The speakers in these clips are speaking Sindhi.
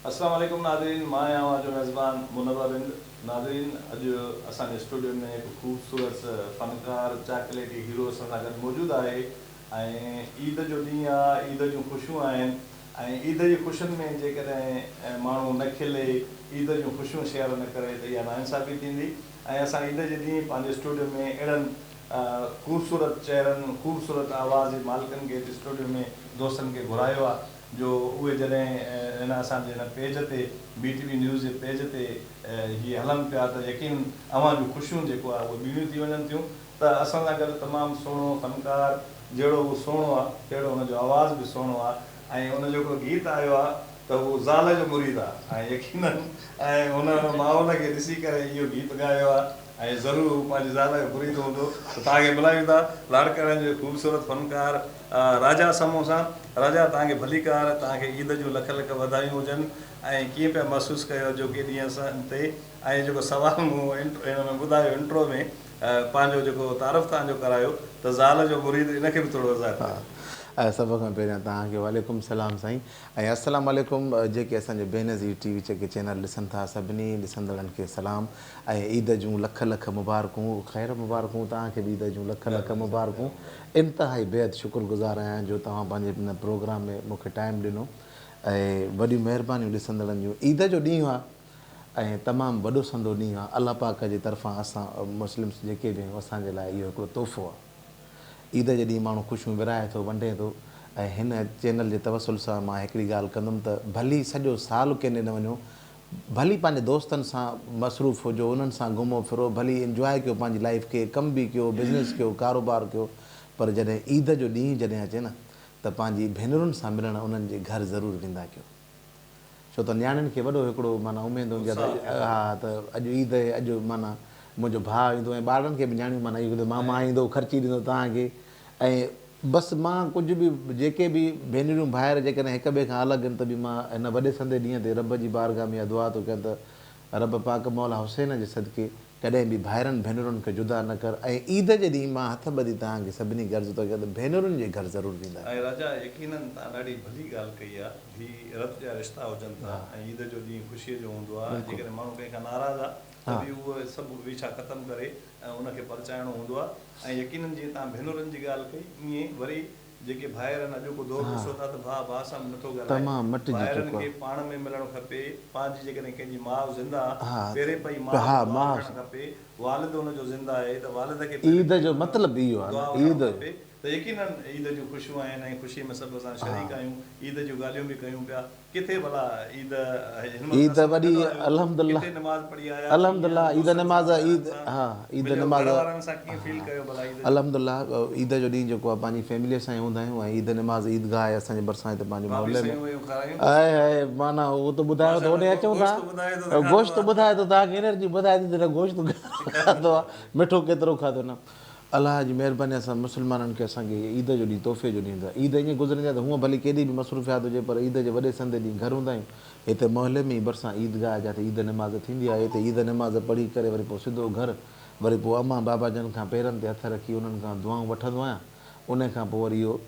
السلام عليڪم ناظرين مان آهيان اوهان جو ميزبان منور رند ناظرين اڄ اسان جي اسٽوڊيو ۾ هڪ خوبصورت فنڪار چاڪليٽي هيرو اسان سان گڏ موجود آهي ۽ عيد جو ڏينهن آ عيد جون خوشيون آهن ۽ عيد جي خوشين ۾ جيڪڏهن ماڻهو نه کلي عيد جون خوشيون شيئر نه ڪري ته اها ناانصافي ٿيندي ۽ اسان عيد جي ڏينهن پنهنجي اسٽوڊيو ۾ اهڙن خوبصورت چهرن خوبصورت آواز جي مالڪن کي هت اسٽوڊيو ۾ دوستن کي گهرايو آ جو اهي جڏهن هن اسان جي هن پيج تي بي ٽي وي نيوز جي پيج تي هي هلن پيا ته يقينن اوهان جون خوشيون جيڪو آهي اهي ٻيڻيون ٿي وڃن ٿيون ته اسان سان گڏ تمام سهڻو فنڪار جهڙو هو سهڻو آ تهڙو هن جو آواز به سهڻو آ ۽ ان جو هڪڙو گيت آيو آ ته هو زال جو مريد آ ۽ يقينن ۽ هن ان ماحول کي ڏسي ڪري اهو گيت ڳايو آ ۽ ضرور هو پنهنجي زال جو مريد هوندو ته توهان کي ملايون ٿا لاڙڪاڻي جو خوبصورت فنڪار راجا سمون سان. راجا توهان کي ڀليڪار، توهان کي عيد جون لک لک واڌايون هجن ۽ ڪيئن پيا محسوس ڪيو اڄوڪي ڏينهن تي ۽ جيڪو سوال مون هن ۾ ٻڌايو انٽرو ۾ پنهنجو جيڪو تعارف توهان جو ڪرايو ته زال جو مريد ان کي به ٿورو وضاحت ڪجو. سڀ کان پهريان توهان کي وعليڪم السلام سائين ۽ السلام عليڪم جيڪي اسان جو بينظير ٽي وي جيڪي چينل ڏسن ٿا سڀني ڏسندڙن کي سلام ۽ عيد جون لک لک مبارڪون خير مبارڪون توهان کي به عيد جون لک لک مبارڪون انتهائي بيحد شڪر گذار آهيان جو توهان پنهنجي ان پروگرام ۾ مون کي ٽائيم ڏنو ۽ وڏيون مهربانيون ڏسندڙن جون عيد جو ڏينهن آ ۽ تمام وڏو سندو ڏينهن آ الله پاڪ جي طرفان اسان مسلمس جيڪي به آهيون اسان جي لاء اهو هڪڙو تحفو آ عيد جي ڏينهن ماڻهو خوشيون ورهائي ٿو ونڊي ٿو ۽ هن چينل جي توسل سان مان هڪڙي ڳالهه ڪندم ته ڀلي سڄو سال ڪيڏي نه وڃو ڀلي پنهنجي دوستن سان مصروف هجو انهن سان گهمو ڦرو ڀلي انجواء ڪيو پنهنجي لائيف کي ڪم به ڪيو بزنس ڪيو ڪاروبار ڪيو پر جڏهن عيد جو ڏينهن جڏهن اچي نه ته پنهنجي ڀينرن سان ملڻ انهن جي گهر ضرور ويندا ڪيو ڇو ته نياڻين کي وڏو هڪڙو معنيٰ اميد هوندي آهي ته ها ته اڄ عيد آهي اڄ معنيٰ منهنجو ڀاء ايندو ۽ ٻارڙن کي به نياڻيون معنيٰ اهو ماما ايندو خرچي ڏيندو توهان کي ۽ بس مان ڪجهه به جيڪي به ڀينريون ڀائر جيڪڏهن هڪ ٻئي کان الڳ آهن ته به مان هن وڏي سندي ڏينهن تي رب جي بارگاهه ۾ اها دعا ٿو ڪيان ته رب پاڪ مولا حسين جي صدقي ڪڏهن به ڀائرن ڀينرن کي جدا نه ڪر ۽ عيد جي ڏينهن مان هٿ ٻڌي توهان کي سڀني کي عرض ٿو ڪيان ته ڀينرن جي گهر ضرور ويندا ۽ راجا يقينن توهان ڏاڍي ڀلي ڳالهه ڪئي آ هي رت جا رشتا هجن ٿا ۽ عيد جو ڏينهن خوشيء جو هوندو آ جيڪڏهن ماڻهو ڪنهن کان ناراض آ ته به اهي سڀ ويڇا ختم ڪري ۽ ان کي پرچائڻو هوندو آ ۽ يقينن جيئن توهان ڀينرن جي ڳالهه ڪئي ائين وري جيڪي ڀائر آهن اڄوڪو دور ڏسو ٿا ته ڀاء ڀاء سان به نٿو ڳالهائي ڀائرن کي پاڻ ۾ ملڻ کپي پنهنجي جيڪڏهن ڪنهن جي ماء زنده آ پهرين پئي ماء کان دعا وٺڻ کپي والد ان جو زنده آهي ته والد کي پهرين دعا وٺڻ کپي ته يقينن عيد جون خوشيون آهن ۽ خوشي ۾ سڀ اسان شريڪ آهيون عيد جون ڳالهيون به ڪيون پيا. ڪٿي ڀلا عيد هن مهل عيد اسان وڏي گڏ آهيو الحمدلله ڪٿي نماز پڙهي آيا الحمدلله ڪيئن عيد دوستن نماز سان عيد يارن سان ها عيد مليو نماز گهر وارن سان ڪيئن فيل ڪيو ڀلا عيد جو الحمدلله عيد جو ڏينهن جيڪو آهي پنهنجي فيملي سان ئي هوندا آهيون ۽ عيد نماز عيدگاهه آهي اسان جي ڀرسان هتي پنهنجي ڀاڀي محلي ۾ سيون ويون کارايون آهي هاء معنيٰ اهو ته ٻڌايو ته ماشاءالله هوڏي اچون ٿا گوشت ٻڌائي ٿو ته کاڌو گوشت آهي ٻڌائي ٿو توهان کي انرجي ٻڌائي ٿي ته گوشت کاڌو آهي مٺو ڪيترو کاڌو نه الله جي مهرباني سان مسلمانن کي اسان کي عيد جو ڏينهن تحفي جو ڏينهن هوندو آهي. عيد ائين گذرندي آهي ته هونء ڀلي ڪيڏي به مصروفيات هجي پر عيد جي وڏي سندي ڏينهن گهر هوندا آهيون. هتي محلي ۾ ئي ڀرسان عيدگاهه آهي جاتي عيد نماز ٿيندي آهي. هتي عيد نماز پڙهي ڪري وري پوء سڌو گهر وري پوء امان بابا جن کان پيرن تي هٿ رکي انهن کان دعائون وٺندو آهيان. انهي کان پوء وري اهو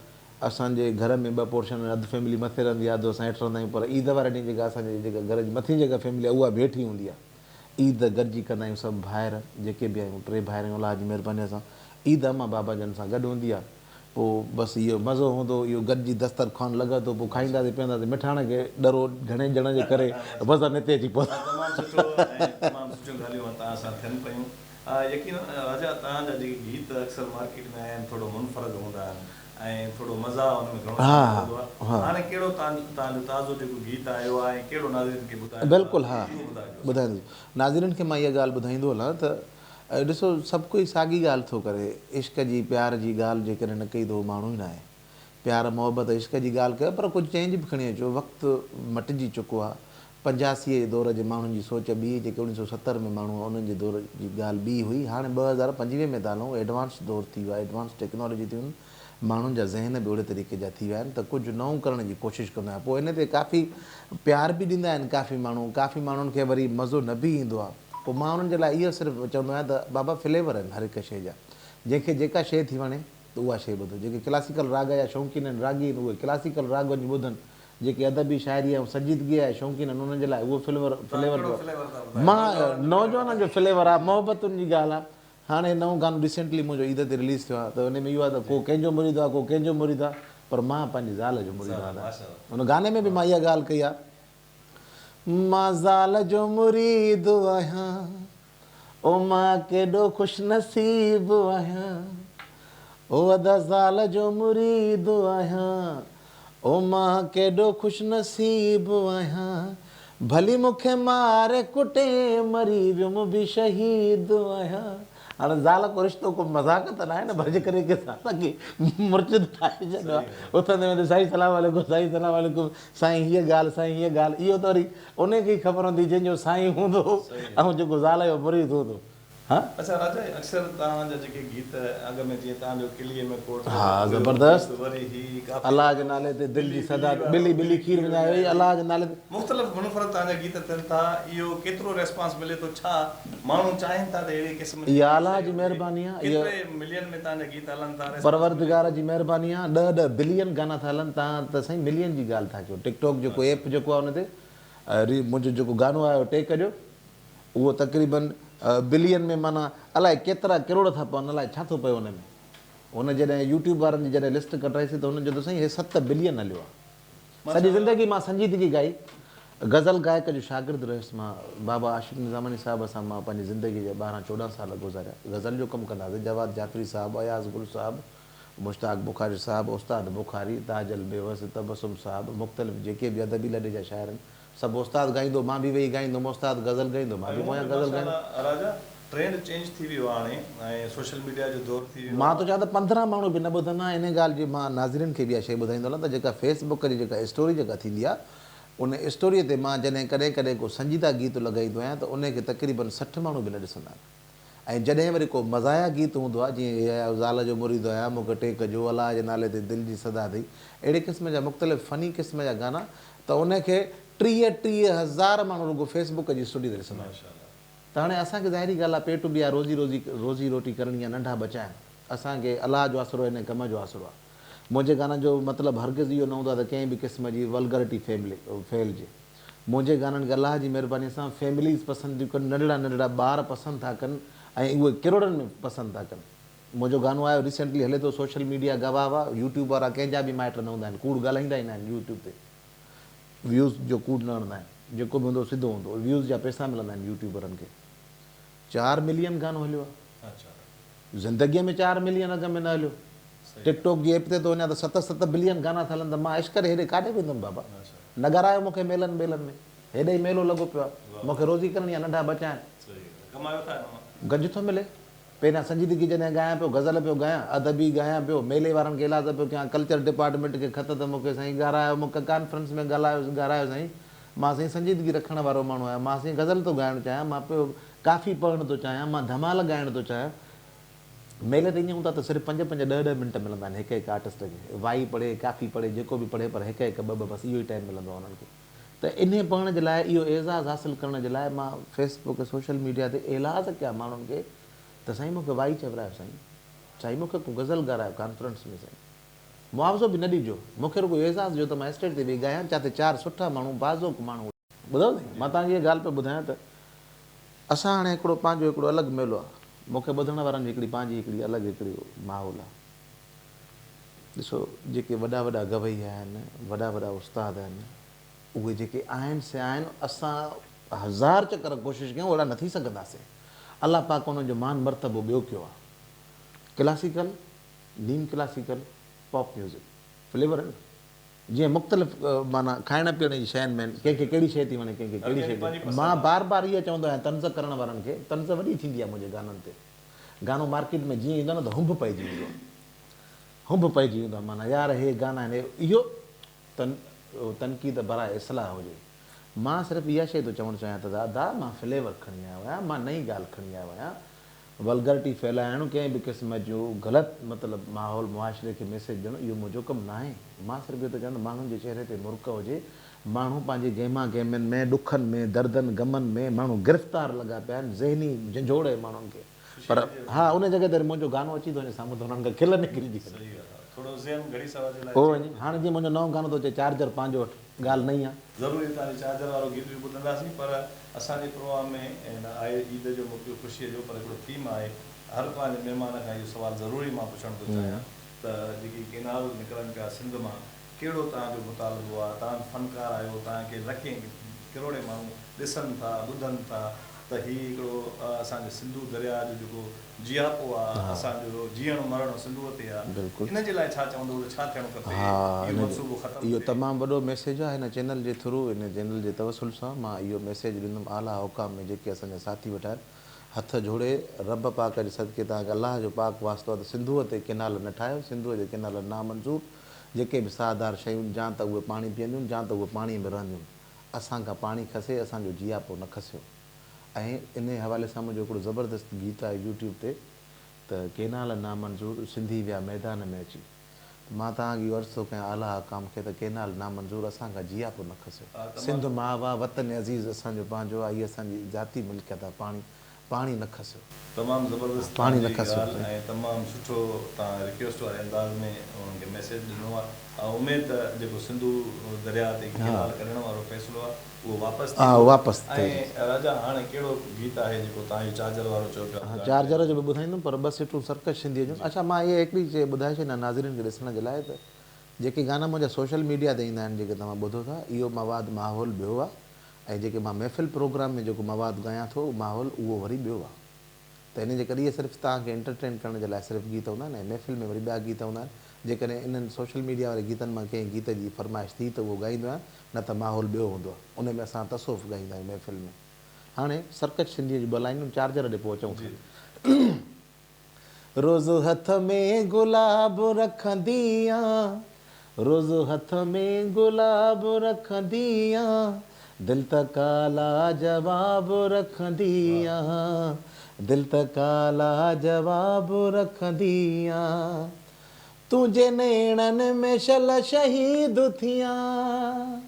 اسان جي گهر ۾ ٻه پورشن آهن اڌ فيملي مٿي رهندي آهي اڌ اسان هيٺ رهندا آهيون پر عيد واري ڏينهن جيڪا اسان جي جيڪا گهر جي مٿين جيڪا فيملي آهي اها به هيٺ ئي هوندي آهي. عيد گڏجي ڪندا آهيون سڀ ڀائر جيڪي به آهيون ٽي ڀائر آهيون الله جي مهرباني سان عيد امان بابا جن سان گڏ هوندي آهي پوء بس اهو مزو هوندو اهو گڏجي دستر خوان لڳندو پوء کائينداسين پيئنداسين مٺاڻ کي ڏرو گهڻي ڄڻ جي ڪري وزن هتي اچي پهتو. تمام سٺو ۽ تمام سٺيون ڳالهيون توهان سان ٿين پيون يقينن راجا توهان جا جيڪي گيت اڪثر مارڪيٽ ۾ آيا آهن ٿورو منفرد هوندا آهن ۽ ٿورو مزاح ان ۾ گهڻو شامل هوندو آهي. هاڻي ڪهڙو توهان جو تازو جيڪو گيت آيو آهي ۽ ڪهڙو ناظرين کي ٻڌائڻو آهي بلڪل ها اهو ٻڌائجو اسان کي. ٻڌائيندس ناظرين کي مان اها ڳالهه ٻڌائيندو هلان ته ڏسو سڀ ڪوئي ساڳي ڳالهه ٿو ڪري عشق جي پيار جي ڳالهه جيڪڏهن نه ڪئي ته اهو ماڻهو ئي ناهي پيار محبت عشق جي ڳالهه ڪيو پر ڪجهه چينج به کڻي اچو وقت مٽجي چڪو آهي پنجاسيء جي دور جي ماڻهن جي سوچ ٻي، جيڪي اڻويهه سو ستر ۾ ماڻهو هئا انهن جي دور جي ڳالهه ٻي هئي، هاڻي 2025 ۾ ٿا هلون، ايڊوانس دور ٿي ويو آهي، ايڊوانس ٽيڪنالاجي ٿي ويون، ماڻهن جا ذهن به اهڙي طريقي جا ٿي ويا آهن ته ڪجهه نئون ڪرڻ جي ڪوشش ڪندو آهيان، پوء ان تي ڪافي پيار به ڏيندا آهن ڪافي ماڻهو، ڪافي ماڻهن کي وري مزو نه به ايندو آهي، پوء مان انهن جي لاء اهو صرف چوندو آهيان ته بابا فليور آهن هر هڪ شيء جا، جنهن کي جيڪا شيء ٿي وڻي ته اها شيء ٻڌو، جيڪي ڪلاسيڪل راڳ جا شوقين آهن، راڳي آهن اهي ڪلاسيڪل راڳ وڃي ٻڌن. جيڪي ادبي شاعري ۽ سنجيدگيء جا شوقين آهن انهن جي لاء اهو فليور توهان ڪهڙو فليور ٿا ٻڌايو؟ مان نوجوانن جو نوجوانن جو فليور آهي محبتن جي ڳالهه آهي. هاڻي نئون گانو ريسينٽلي منهنجو عيد تي رليز ٿيو آهي ته ان ۾ اهو آهي ته ڪو ڪنهن جو مريد آهي ڪو ڪنهن جو مريد آهي پر مان پنهنجي زال جو مريد زال آهيان. ماشاءالله ان گاني ۾ به مان اها ڳالهه ڪئي آهي. مان زال جو مريد آهيان او مان ڪيڏو خوش نصيب آهيان او ادا زال جو مريد آهيان او مان ڪيڏو خوش نصيب آهيان ڀلي مون کي ماري ڪٽي مري ويم به شهيد آهيان. هاڻي زال ڪو رشتو ڪو مذاق ته ناهي نه ڀڄ ڪري ڪي زال کي مرشد ٺاهي ڇڏيو آهي اٿندي ويهندي سائين سلام عليڪم سائين سلام عليڪم سائين هيء ڳالهه سائين هيء ڳالهه اهو ته وري انهي کي ئي خبر هوندي جنهن جو سائين هوندو ۽ جيڪو زال جو مريد هوندو. ها. اڇا راجا اڪثر توهان جا جيڪي گيت اڳ ۾ جيئن توهان جو ڪليء ۾ ڪوٽ ها هيو زبردست گيت وري هي ڪافي الله جي نالي تي دل جي ٻلي صدا ٻلي وارو ٻلي ٻلي کير کير وڃائي وڃائي وئي وئي الله جي نالي تي. مختلف منفرد توهان جا گيت ٿين ٿا اهو ڪيترو ريسپانس ملي ٿو ڇا ماڻهو چاهين ٿا ته اهڙي قسم جي اها ڪائي الله شيء جي هجي مهرباني آ اها ڪيتري ملين ۾ توهان جا گيت هلن ٿا ريسپانس ملي پروردگار ٿو. جي مهرباني آ ڏهه ڏهه بلين گانا ٿا هلن توهان ته سائين ملين جي ڳالهه ٿا ڪيو ٽڪ ٽاڪ جيڪو ايپ جيڪو آ ان تي ري منهنجو جيڪو گانو آيو ٽيڪ جو اهو تقريبن بلين ۾ معنيٰ الائي ڪيترا ڪروڙ ٿا پون الائي ڇا ٿو پئي ان ۾ هن جڏهن يوٽيوب وارن جي جڏهن لسٽ ڪڍرائيسي ته هنن چيو ته سائين هي ست بلين هليو آهي سڄي زندگي مان سنجيدگي ڳائي غزل گائڪ جو شاگرد رهيس مان بابا عاشق نظاماڻي صاحب سان مان پنهنجي زندگي جا ٻارهن چوڏهن سال گذاريا غزل جو ڪم ڪندا هئاسين جواد جعفري صاحب اياز گل صاحب مشتاق بخاري صاحب استاد بخاري تاجل بيوس تبسم صاحب مختلف جيڪي به ادبي لڏي جا شاعر آهن سڀ استاد ڳائيندو مان به ويهي ڳائيندم استاد غزل ڳائيندو مان ۽ به هونء پويان به غزل ڳائيندم. ماشاءالله راجا ٽرينڊ چينج ٿي ويو آ هاڻي ۽ سوشل ميڊيا جو دور ٿي ويو مان آ. ٿو چوان ته 15 ماڻهو به نه ٻڌندا انهي ڳالهه جي مان ناظرين کي به اها شيء ٻڌائيندو هلان ته جيڪا فيس بڪ جي جيڪا اسٽوري جيڪا ٿيندي آ ان اسٽوري تي مان جڏهن ڪڏهن ڪڏهن ڪو سنجيده گيت لڳائيندو آهيان ته انهي کي تقريبن 60 ماڻهو به نه ڏسندا آهن. ۽ جڏهن وري ڪو مزاحيه گيت هوندو آهي جيئن هي آء زال جو مريد آهيان مون کي ٽيڪ جو الله جي نالي تي دل جي صدا اٿئي اهڙي قسم جا مختلف فني قسم جا گانا ته ان کي 30 ٽيهه هزار ماڻهو رڳو فيس بڪ جي اسٽوري تي ڏسندا آهن ته هاڻي اسان کي ظاهري ڳالهه آهي پيٽ به آهي روزي روزي روزي روٽي ڪرڻي آهي ننڍا ٻچا آهن اسان کي الله جو آسرو آهي هن ڪم جو آسرو آهي منهنجي گانن جو مطلب هرگز اهو نه هوندو آهي ته ڪنهن به قسم جي ولگرٽي ڦهلجي. منهنجي گانن کي الله جي مهرباني سان فيمليز پسند ٿيون ڪن، ننڍڙا ننڍڙا ٻار پسند ٿا ڪن ۽ اهي ڪروڙن ۾ پسند ٿا ڪن. منهنجو گانو آيو ريسينٽلي هلي ٿو سوشل ميڊيا گواهه هئا يوٽيوب وارا ڪنهن جا به مائٽ نه هوندا آهن ڪوڙ ڳالهائيندا ئي نه آهن يوٽيوب تي ويوز جو ڪوڙ نه هڻندا آهن جيڪو به هوندو سڌو هوندو ويوز جا پئسا ملندا آهن يوٽيوبرن کي چار ملين گانو هليو آهي. زندگيء ۾ چار ملين اڳ ۾ نه هليو. ٽڪ ٽوڪ جي ايپ تي ٿو وڃان ته ست ست بلين گانا ٿا هلن ته مان عشق ڪري هيڏي ڪاڏي ويندم بابا. نه ڳارايو مون کي ميلن ٻيلن ۾. هيڏي ئي ميلو لڳو پيو آهي. مون کي روزي ڪرڻي آهي ننڍا ٻچا آهن. گنج ٿو ملي. پهريان سنجيدگي جڏهن ڳايان پيو، غزل پيو ڳايان، ادبي ڳايان پيو، ميلي وارن کي ايلاز پيو ڪيان، ڪلچر ڊپارٽمينٽ کي خط ته مون کي سائين ڳارايو، مون کي ڪانفرنس ۾ ڳالهايو ڳارايو سائين. مان سائين سنجيدگي رکڻ وارو ماڻهو آهيان. مان سائين غزل ٿو ڳائڻ چاهيان. مان پيو ڪافي پڙهڻ ٿو چاهيان، مان ڌمال ڳائڻ ٿو چاهيان. ميلي تي ائين هوندو آهي ته صرف پنج پنج ڏهه ڏهه منٽ ملندا آهن هڪ هڪ آرٽسٽ کي. وائي پڙهي، ڪافي پڙهي، جيڪو به پڙهي پر هڪ هڪ ٻه ٻه بس اهو ئي ٽائيم ملندو آهي انهن کي. ته انهي پڙهڻ جي لاء اهو اعزاز حاصل ڪرڻ جي لاء مان فيس بڪ سوشل ميڊيا تي ايلاز ڪيا ماڻهن کي ته سائين مون کي وائي چورايو سائين، سائين مون کي ڪو غزل ڳارايو ڪانفرنس ۾ سائين. معاوضو به نه ڏجو، مون کي رڳو اعزاز ڏيو ته مان اسٽيج تي ويهي ڳايان جاتي چار سٺا ماڻهو باذوق ماڻهو. ٻڌو سائين مان توهان کي اها ڳالهه پيو ٻڌايان ته اسان هاڻي هڪڙو پنهنجو هڪڙو الڳ ميلو آهي مون کي ٻڌڻ وارن جي هڪڙي پنهنجي هڪڙي الڳ هڪڙي ماحول آهي ڏسو جيڪي وڏا وڏا گويا آهن وڏا وڏا استاد آهن اهي جيڪي آهن سي آهن اسان هزار چڪر ڪوشش ڪيون اهڙا نه ٿي سگهنداسين الله پاڪ انهن جو مان مرتبو ٻيو ڪيو آهي ڪلاسيڪل نيم ڪلاسيڪل پاپ ميوزڪ فليور آهن نه جيئن مختلف معنيٰ کائڻ پيئڻ جي شين ۾ ڪنهن کي ڪهڙي شيء ٿي وڻي ڪنهن کي ڪهڙي شيء ٿي مان بار بار اها چوندو آهيان طنز ڪرڻ وارن کي طنز وڏي ٿيندي آهي منهنجي گانن تي گانو مارڪيٽ ۾ جيئن ايندو آهي نه ته هنڀ پئجي ويندو آهي هنڀ پئجي ويندو آهي معنيٰ يار هي گانا آهن اهو تنقيد براء اصلاح هجي مان صرف اها شيء ٿو چوڻ چاهيان ته ادا مان فليور کڻي آيو آهيان مان نئين ڳالهه کڻي آيو آهيان ولگرٽي ڦهلائڻ، ڪنهن به قسم جو غلط مطلب ماحول معاشري کي ميسيج ڏيڻ اهو منهنجو ڪم ناهي. مان صرف اهو ٿو چوان ته ماڻهن جي چهري تي مرڪ هجي، ماڻهو پنهنجي گهما گهمين ۾، ڏکن ۾، دردن، غمن ۾ ماڻهو گرفتار لڳا پيا آهن، ذهني جهنجهوڙ آهي ماڻهن کي پر ها ان جڳهه تي وري منهنجو گانو اچي ٿو وڃي سامهون ته انهن کان کل نڪري ٿي وڃي. صحيح ڳالهه آهي ٿورو ذهن گهڙي سوا جي لاء اهو وڃي هاڻي جيئن منهنجو نئون گانو ٿو اچي چارجر پنهنجو وٺ. ڳالهه نئين آ. ضرور هي توهان جي چارجر وارو گيت به ٻڌنداسين پر اسان جي پروگرام ۾ نه آهي عيد جو موقعو خوشيء جو پر هڪڙو ٿيم آهي هر پنهنجي مهمان کان اهو سوال ضروري مان پڇڻ ٿو چاهيان ته جيڪي ڪينال نڪرن پيا سنڌ مان ڪهڙو توهان جو مطالبو آهي توهان فنڪار آهيو توهان کي لکين ڪروڙين ماڻهو ڏسن ٿا ٻڌن ٿا ته هي هڪڙو اسان جي سنڌو درياء جو جيڪو جياپو آ اسان جو جيئڻ مرڻ سنڌوء تي آ ان جي لاء ڇا چوندو ته ڇا ٿيڻ کپي اهو منصوبو ختم اهو ٿئي. تمام وڏو ميسيج آ هن چينل جي ٿرو هن چينل جي توسل سان مان اهو ميسيج ڏيندم اعليٰ حڪام ۾ جيڪي اسان جا ساٿي ويٺا آهن هٿ جوڙي رب پاڪ جي صدقي توهان کي الله جو پاڪ واسطو آ ته سنڌوء تي ڪينال نه ٺاهيو سنڌوء جي ڪينال نامنظور جيڪي به ساهدار شيون جان ته اهي پاڻي پيئنديون جان ته اهي پاڻي ۾ رهنديون اسان کان پاڻي کسي اسان جو جياپو نه کسيو ۽ انهي حوالي سان منهنجو هڪڙو زبردست گيت آهي يوٽيوب تي ته ڪينال نامنظور سنڌي ويا ميدان ۾ اچي ته مان توهان کي اهو عرض ٿو ڪيان اعليٰ حڪام کي ته ڪينال نامنظور اسان کان جياپو نه کسيو. سنڌ ماء آ وطن عزيز اسان جو پنهنجو آ هي اسان جي ذاتي ملڪيت آ پاڻي پاڻي نه کسيو. تمام زبردست پاڻي توهان نه جي کسيو ڳالهه سائين. ۽ تمام سٺو توهان رڪويسٽ واري انداز ۾ انهن کي ميسيج ڏنو آ ۽ اميد ته جيڪو سنڌو درياء تي ڪينال ڪڍڻ وارو فيصلو آ اهو واپس ها ٿيندو. واپس ۽ ٿيندو. راجا هاڻي ڪهڙو گيت آهي جيڪو توهان اهو چارجر وارو چئو پيا ها ٻڌائڻ چارجر چاهيندو. جو به ٻڌائيندم پر ٻه سٽون سرڪش سنڌيء جون اڇا مان اها هڪڙي شيء ٻڌائي ڇڏيان ناظرين کي ڏسڻ جي لاء ته جيڪي گانا منهنجا سوشل ميڊيا تي ايندا آهن جيڪي توهان ٻڌو ٿا اهو مواد ماحول ٻيو آ ۽ جيڪي مان محفل پروگرام ۾ جيڪو مواد ڳايان ٿو ماحول اهو وري ٻيو آ. ته انهن جي ڪري اهي صرف توهان کي انٽرٽين ڪرڻ جي لاء صرف گيت هوندا آهن ۽ محفل ۾ وري ٻيا گيت هوندا آهن. جيڪڏهن انهن سوشل ميڊيا واري گيتن مان ڪنهن گيت جي فرمائش ٿي ته اهو ڳائيندو آهيان نه ته ماحول ٻيو هوندو آهي. ان ۾ اسان تصوف ڳائيندا آهيون محفل ۾. هاڻي سرڪش سنڌيء جون ٻه لائنون چارجر ڏي پوء اچون ٿا. روز هٿ ۾ گلاب رکندي آن روز هٿ ۾ گلاب رکندي آن دل ته ڪا لاجواب رکندي آن دل ته ڪا لاجواب رکندي آن تنهنجي نيڻن ۾ شل شهيد ٿيان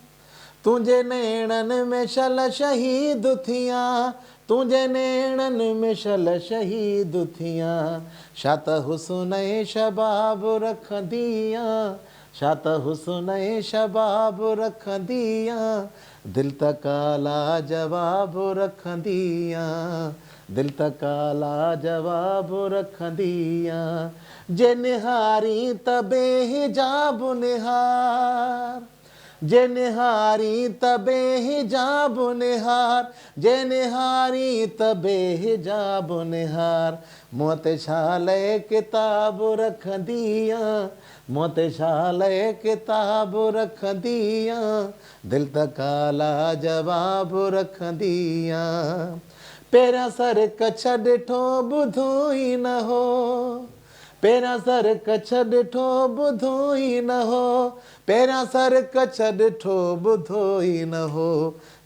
تنهنجي نيڻن ۾ شل شهيد ٿيان تنهنجي نيڻن ۾ شل شهيد ٿيان ڇا ته حسن ۽ شباب رکندي آن ڇا ته حسن ۽ شباب رکندي آن دل ته ڪا لاجواب رکندي آن دل ته ڪا لاجواب رکندي آن جي نهارين ته بي حجاب نهار جي نهارين ته بي حجاب نهار جي نهارين ته بي حجاب نهار منهن تي ڇا لئه ڪتاب رکندي آن منهن تي ڇا لئه ڪتاب رکندي آن دل ته ڪا لاجواب رکندي آن پهريان سر ڪڇ ڏٺو ٻڌو ئي نه هو پهريان سر ڪڇ ڏٺو ٻڌو ئي نه هو پهريان سر ڪڇ ڏٺو ٻڌو ئي نه هو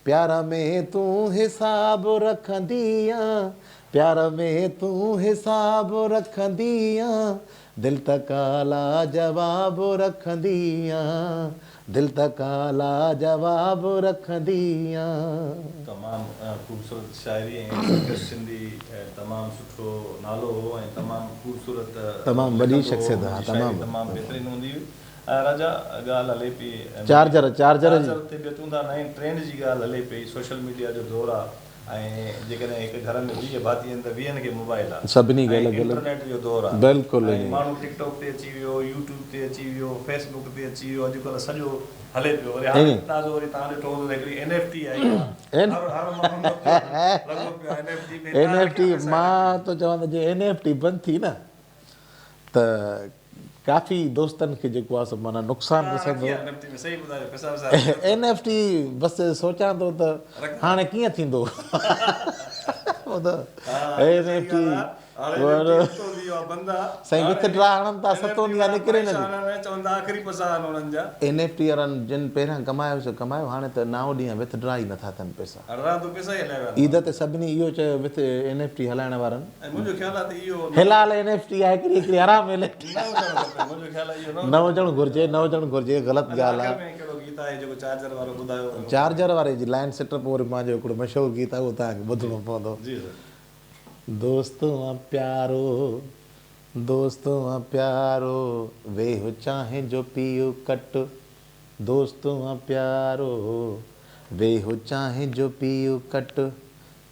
پيار ۾ تون حساب رکندي آن پيار ۾ تون حساب رکندي آن دل ته ڪا لاجواب رکندي آن دل ته ڪا لاجواب رکندي آن. تمام خوبصورت شاعري ۽ سرڪش سنڌي تمام سٺو نالو هو ۽ تمام خوبصورت تمام وڏي لکندو هو شخصيت هن ها جي شاعري تمام تمام بهترين هوندي هئي راجا ڳالهه هلي پئي چارجر چارجر جي. چارجر تي به اچون ٿا نئين ٽرينڊ جي ڳالهه هلي پئي سوشل ميڊيا جو دور آ ۽ جيڪڏهن هڪ گهر ۾ 20 ڀاتي آهن ته ويهن کي موبائل آ سڀني کي ۽ الڳ الڳ انٽرنيٽ جو دور آ بلڪل ۽ ائين ئي. ماڻهو ٽڪ ٽاڪ تي اچي ويو يوٽيوب تي اچي ويو فيس بڪ تي اچي ويو اڄڪلهه سڄو هلي پيو وري هاڻي ائين. تازو وري توهان ڏٺو هوندو ته هڪڙي اين ايف ٽي آئي آ اين هر هر ماڻهو لڳو پيو آ اين ايف ٽي ۾ اين توهان ايف رکيا ٽي پئسا اين ايف ٽي مان ٿو چوان ته جي اين ايف ٽي بند ٿي نه ته ڪافي دوستن کي جيڪو آ سو معنيٰ نقصان رسندو. اين ايف ٽي بس سوچان ٿو ته هاڻي ڪيئن ٿيندو اين ايف ٽي سائين وٿ ڊرا هڻن ٿا ستون ڏينهن نڪري نه ٿي. اين ايف ٽي وارن جن پهريان ڪمايو سو ڪمايو هاڻي ته نائون ڏينهن وٿ ڊرا ئي نٿا ٿين پئسا. عيد تي سڀني اهو چيو وٿ اين ايف ٽي هلائڻ وارن. ۽ منهنجو خيال آهي ته اهو نه هلال اين ايف ٽي آهي هڪڙي هڪڙي حرام اين ايف ٽي نه هجڻ کپي منهنجو خيال آهي اهو نه نه هجڻ هجڻ گهرجي گهرجي نه هجڻ گهرجي غلط اچا ڳالهه آخر آهي. ۾ ڪهڙو گيت آهي جيڪو چارجر وارو ٻڌايو ويو چارجر واري جي لائن سٽ پوء وري مانجو هڪڙو مشهور گيت آهي اهو توهان کي جي ٻڌڻو پوندو. جي سر. دوست آن پيارو دوست آن پيارو ويهه چانهه جو پيء ڪٽ. دوست آ پيارو ويهه چانهه جو پيء ڪٽ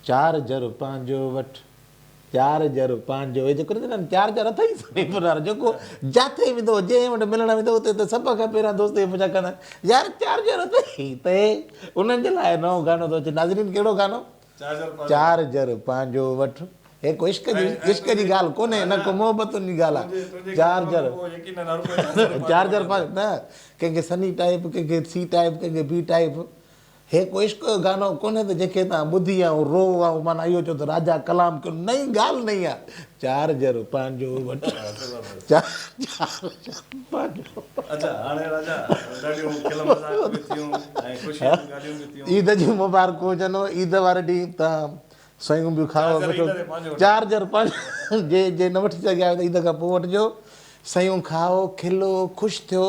چارجر پنهنجو وٺ چارجر پنهنجو هي جيڪو چوندا آهن چارجر اٿئي سائين پنهور جيڪو جاٿي ويندو جنهن وٽ ملڻ ويندو اتي ته سڀ کان پهريان دوست اهي پڇا ڪندا آهن يار چارجر اٿئي ته انهن جي لاء نئون گانو ٿو اچي ناظرين ڪهڙو گانو چارجر پنهنجو وٺ هي ڪو عشق جي عشق جي ڳالهه ڪونهي نه ڪو محبتن جي ڳالهه آهي چارجر چارجر پنهنجو نه ڪنهن کي سني ٽائيپ ڪنهن کي سي ٽائيپ ڪنهن کي بي ٽائيپ هي ڪو عشق جو گانو ڪونهي ته جنهن کي توهان ٻڌي ۽ روئو ۽ معنيٰ اهو چئو ته راجا ڪلام ڪيو نئين ڳالهه نئين آ چارجر پنهنجو وٺ چارجر پنهنجو اڇا هاڻي راجا ڏاڍيون کل مذاق به ٿيون ۽ خوشي جون ڳالهيون به ٿيون. عيد جون مبارڪون هجنو عيد واري ڏينهن توهان سيون به کائو مٺو چارجر پنهنجو جي جي نه وٺي سگهيا آهيو ته عيد کان پوء وٺجو سيون کائو کلو خوش ٿيو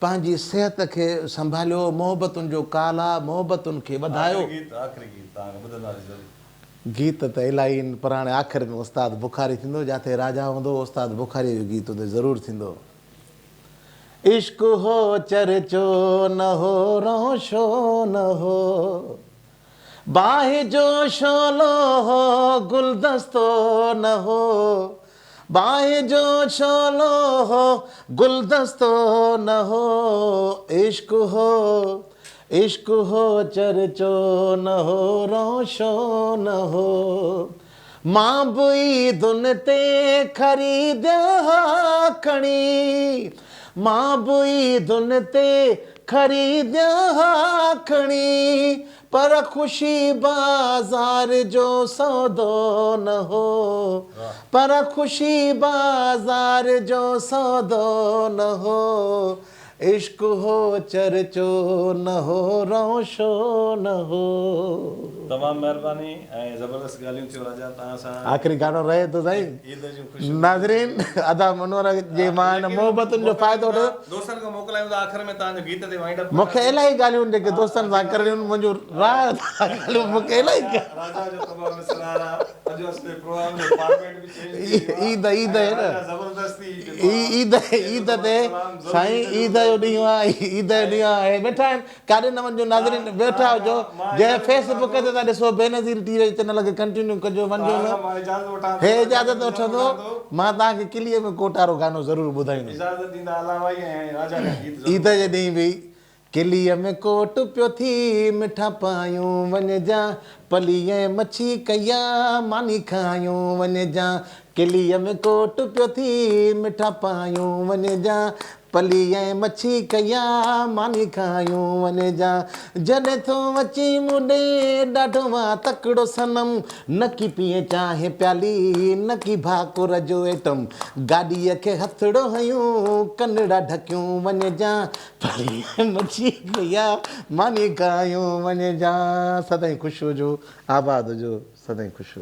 پنهنجي صحت کي سنڀاليو محبتن جو ڪال آ محبتن کي وڌايو. آخري گيت آخري گيت توهان کي ٻڌنداسين ضرور. گيت ته الائي آهن پر هاڻي آخر ۾ استاد بخاري ٿيندو جاٿي راجا هوندو استاد بخاري جو گيت اتي ضرور ٿيندو. عشق هو چرچو نه هو رونشو نه هو. باهه جو شعلو هو گلدستو نه هو باهه جو شعلو هو گلدستو نه هو عشق هو عشق هو چرچو نه هو روشو نه هو مان به عيدن تي خريديان ها کڻي مان به عيدن تي خريديان ها کڻي پر خوشي بازار جو سودو نه هو پر خوشي بازار جو سودو نه هو عشق هو چرچو نه هو روشو نه هو. تمام مهرباني ۽ زبردست ڳالهيون ٿيون راجا توهان سان. آخري گانو رهي ٿو سائين. عيد جون خوشيون. ناظرين ادا منور جي مان هن محبتن جو فائدو وٺو. دوستن کي موڪلايون ٿا آخر ۾ توهان جو گيت تي وائنڊ اپ مون کي الاهي ڳالهيون جيڪي دوستن سان ڪرڻيون آهن منهنجون راء ڳالهيون مون کي الاهي راجا جو تمام اسرار آ اڄ اسان جي پروگرام جو فارميٽ به چينج ٿي ويو آ عيد عيد ۽ راجا زبردستي عيد عيد تي سائين عيد جو ڏينهن آ عيد جو ڏينهن آ هي ويٺا آهن ڪاڏي نه وڃجو ناظرين ويٺا هجو جنهن فيس بڪ تي ٿا ڏسو بينظير ٽي وي چينل کي ڪنٽينيو ڪجو وڃجو نه هي اجازت وٺندو مان توهان کي ڪليء ۾ ڪوٽارو گانو ضرور ٻڌائيندس عيد جي ڏينهن به ڪليء ۾ ڪوٽ پيو ٿي مٺا پايون وڃجان پلي ۽ مڇي ڪيا ماني کايون وڃجان ڪليء ۾ ڪوٽ پيو ٿي مٺا پايون وڃجان پلي ۽ مڇي ڪيا ماني کايون وڃجان جڏهن ٿو اچين مون ڏي ڏاڍو آ تڪڙو صنم نڪي پيئين چانهه پيالي نڪي ڀاڪر جو ايٽم گاڏيء کي هٿڙو هنيون ڪنڙا ڍڪيون وڃجان پلي ۽ مڇي ڪيا ماني کايون وڃجان سدائين خوش هجو آباد هجو سدائين خوش هجو.